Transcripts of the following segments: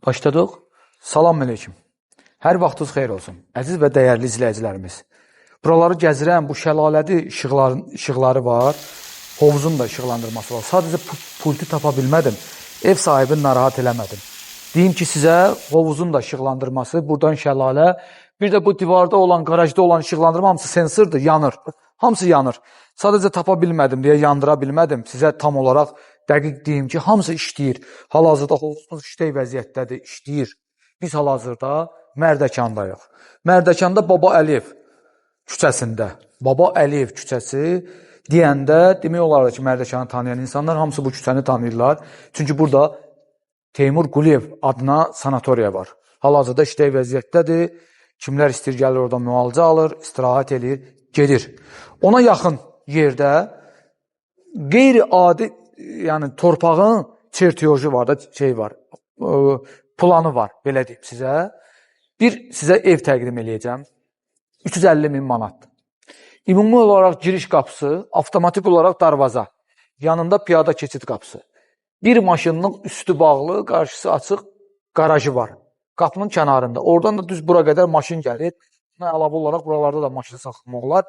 Başladıq. Salam əleykum. Hər vaxtınız xeyir olsun, əziz və dəyərli izləyicilərimiz. Buraları gəzirəm, bu şəlalədi işıqları var. Hovuzun da işıqlandırması var. Sadəcə pultu tapa bilmədim. Ev sahibini narahat eləmədim. Deyim ki, sizə hovuzun da işıqlandırması, buradan şəlalə, bir də bu divarda olan, qarajda olan işıqlandırma hamısı sensordur, yanır. Hamısı yanır. Sadəcə tapa bilmədim deyə yandıra bilmədim. Sizə tam olaraq dəqiq deyim ki, hamısı işləyir. Hal-hazırda hovuzumuz işlək vəziyyətdədir, işləyir. Biz hal-hazırda Mərdəkandayıq. Mərdəkanda Baba Əliyev küçəsində. Baba Əliyev küçəsi deyəndə demək olar ki, Mərdəkanı tanıyan insanlar hamısı bu küçəni tanıyırlar. Çünki burada Teymur Quliyev adına sanatoriya var. Hal-hazırda işlək vəziyyətdədir. Kimlər istəyir gəlir oradan müalicə alır, istirahət eləyir, gedir. Ona yaxın yerdə qeyri-adi, yəni torpağın çertyoju var da, şey var, planı var, belə deyim sizə. Bir sizə ev təqdim eləyəcəm. 350 min manat. Ümumi olaraq giriş qapısı, avtomatik olaraq darvaza. Yanında piyada keçid qapısı. Bir maşının üstü bağlı, qarşısı açıq qarajı var. Qapının kənarında. Oradan da düz bura qədər maşın gəlir. Buna əlavə olaraq buralarda da maşın saxlamaq olar.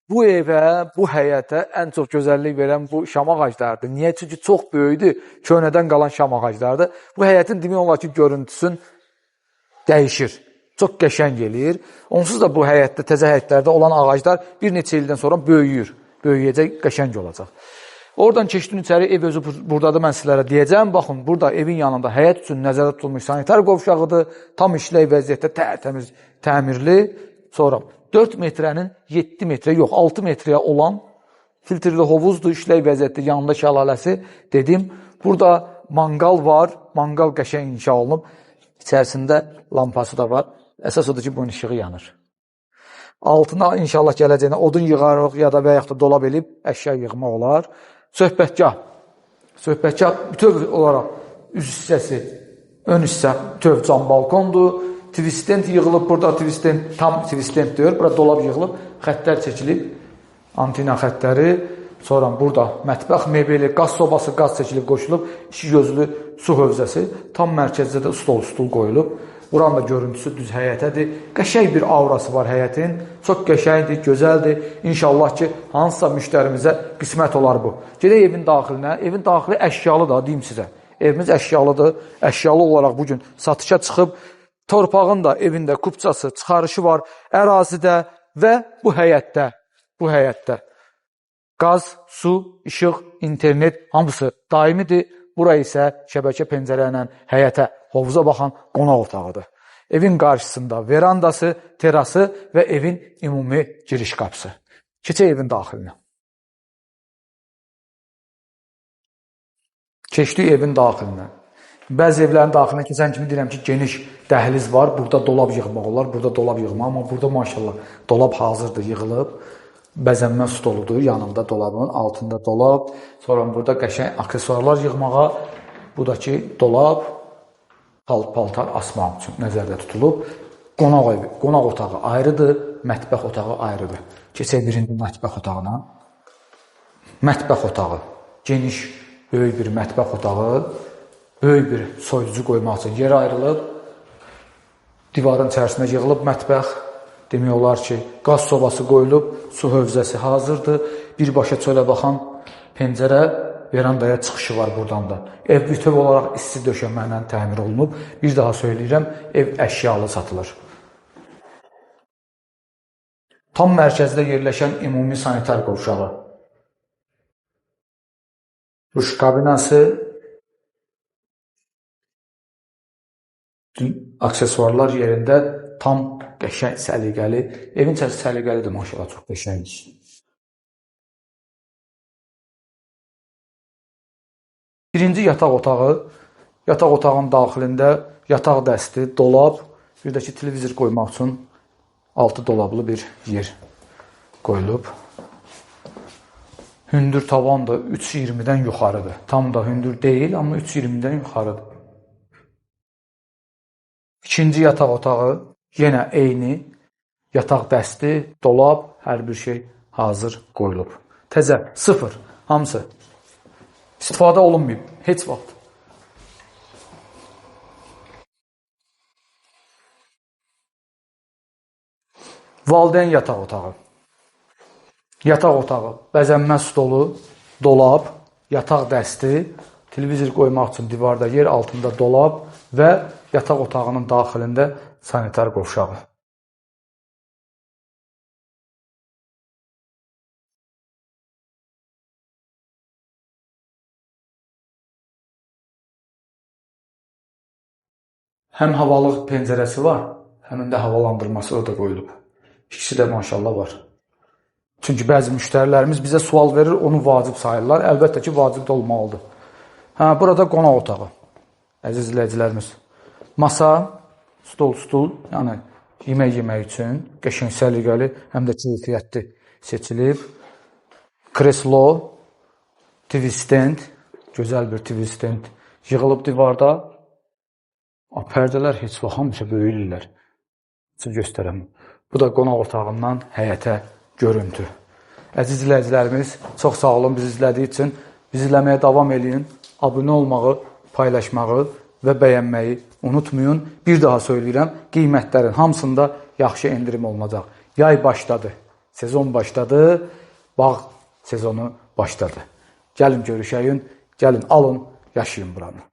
Bu evə, bu həyətə ən çox gözəllik verən bu şam ağaclarıdır. Niyə? Çünki çox böyükdür. Köhnədən qalan şam ağaclarıdır. Bu həyətin demək olar ki, görüntüsün dəyişir. Çox qəşəng eləyir. Onsuz da bu həyətdə, təzə həyətlərdə olan ağaclar bir neçə ildən sonra böyüyür. Böyüyəcək, qəşəng olacaq. Oradan keçdin içəri, ev özü buradadır, mən sizlərə deyəcəm. Baxın, burada evin yanında həyət üçün nəzərdə tutulmuş sanitar qovşağıdır. Tam işlək vəziyyətdə, tərtəmiz, təmirli. Sonra 4 metrənin 7 metrə, yox, 6 metrəyə olan filtrli hovuzdur, işlək vəziyyətdə, yanında şəlaləsi dedim. Burada manqal var, manqal qəşəng inşa olunub. İçərisində lampası da var. Əsas odur ki, bunun işığı yanır. Altına inşallah gələcəyinə odun yığarıq ya da və yaxud da dolab elib əşya yığmaq olar. Söhbətgah. Söhbətgah bütöv olaraq üz hissəsi, ön hissə bütöv cam balkondur. Twistent yığılıb burada, twistent, tam twistent deyir. Burada dolab yığılıb, xəttlər çəkilib, antina xəttləri. Sonra burada mətbəx mebeli, qaz sobası, qaz çəkilib qoşulub, iki gözlü su hövzəsi. Tam mərkəzdə də stol, stul qoyulub. Buranın da görüntüsü düz həyətədir. Qəşəng bir aurası var həyətin. Çox qəşəngdir, gözəldir. İnşallah ki, hansısa müştərimizə qismət olar bu. Gedək evin daxilinə. Evin daxili əşyalı da, deyim sizə. Evimiz əşyalıdır. Əşyalı olaraq bugün satışa çıxıb. Torpağın da, evin də kupçası, çıxarışı var ərazidə və bu həyətdə. Bu həyətdə. Qaz, su, işıq, internet hamısı daimidir. Bura isə şəbəkə pəncərə ilə həyətə, hovuza baxan qonaq otağıdır. Evin qarşısında verandası, terası və evin ümumi giriş qapısı. Keçək evin daxilinə. Keçdik evin daxilinə. Bəzi evlərin daxilinə keçən kimi deyirəm ki, geniş dəhliz var. Burada dolab yığmaq olar, burada dolab yığmaq. Amma burada maşallah dolab hazırdır, yığılıb. Bəzənmə stoludur, yanında dolabın, altında dolab. Sonra burada qəşəng aksesuarlar yığmağa, bu da ki, dolab, paltar asmaq üçün nəzərdə tutulub. Qonaq evi, qonaq otağı ayrıdır, mətbəx otağı ayrıdır. Keçək birinci mətbəx otağına. Mətbəx otağı, geniş, böyük bir mətbəx otağı, böyük bir soyuducu qoymaq üçün yer ayrılıb. Divarın içərisində yığılıb mətbəx. Demək olar ki, qaz sobası qoyulub, su hövzəsi hazırdır. Birbaşa çölə baxan pəncərə, verandaya çıxışı var buradan da. Ev bütöv olaraq isti döşəmə ilə təmir olunub. Bir daha söyləyirəm, ev əşyalı satılır. Tam mərkəzdə yerləşən ümumi sanitar qovşağı. Duş kabinası, bütün aksesuarlar yerində, tam qəşəng, səliqəli. Evin içərisi səliqəlidir, maşallah, çox qəşəngdir. Birinci yataq otağı. Yataq otağının daxilində yataq dəsti, dolab, bir də ki, televizor qoymaq üçün 6 dolablı bir yer qoyulub. Hündür tavan da 3,20-dən yuxarıdır. Tam da hündür deyil, amma 3,20-dən yuxarıdır. İkinci yataq otağı yenə eyni yataq dəsti, dolab, hər bir şey hazır qoyulub. Təzə, sıfır, hamısı. İstifadə olunmayıb heç vaxt. Valideyn yataq otağı. Yataq otağı, bəzənmə stolu, dolab, yataq dəsti, televizor qoymaq üçün divarda yer, altında dolab və yataq otağının daxilində sanitar qovşağı. Həm havalıq pəncərəsi var, həm də havalandırması orada qoyulub. İkisi də maşallah var. Çünki bəzi müştərilərimiz bizə sual verir, onu vacib sayırlar. Əlbəttə ki, vacib də olmalıdır. Hə, burada qonaq otağı. Əziz izləyicilərimiz. Masa, stol, stul, yəni yemək yemək üçün qəşəng, səliqəli, həm də keyfiyyətli seçilib. Kreslo, TV stand, gözəl bir TV stand yığılıb divarda. Pərdələr heç vaxt hamısı böyüyürlər. Sizə göstərəm. Bu da qonaq otağından həyətə görüntü. Əziz izləyicilərimiz, çox sağ olun bizi izlədiyi üçün. Bizi izləməyə davam eləyin. Abunə olmağı, paylaşmağı və bəyənməyi unutmayın. Bir daha söyləyirəm, qiymətlərin hamısında yaxşı endirim olunacaq. Yay başladı, sezon başladı, bağ sezonu başladı. Gəlin görüşəyin, gəlin alın, yaşayın buranı.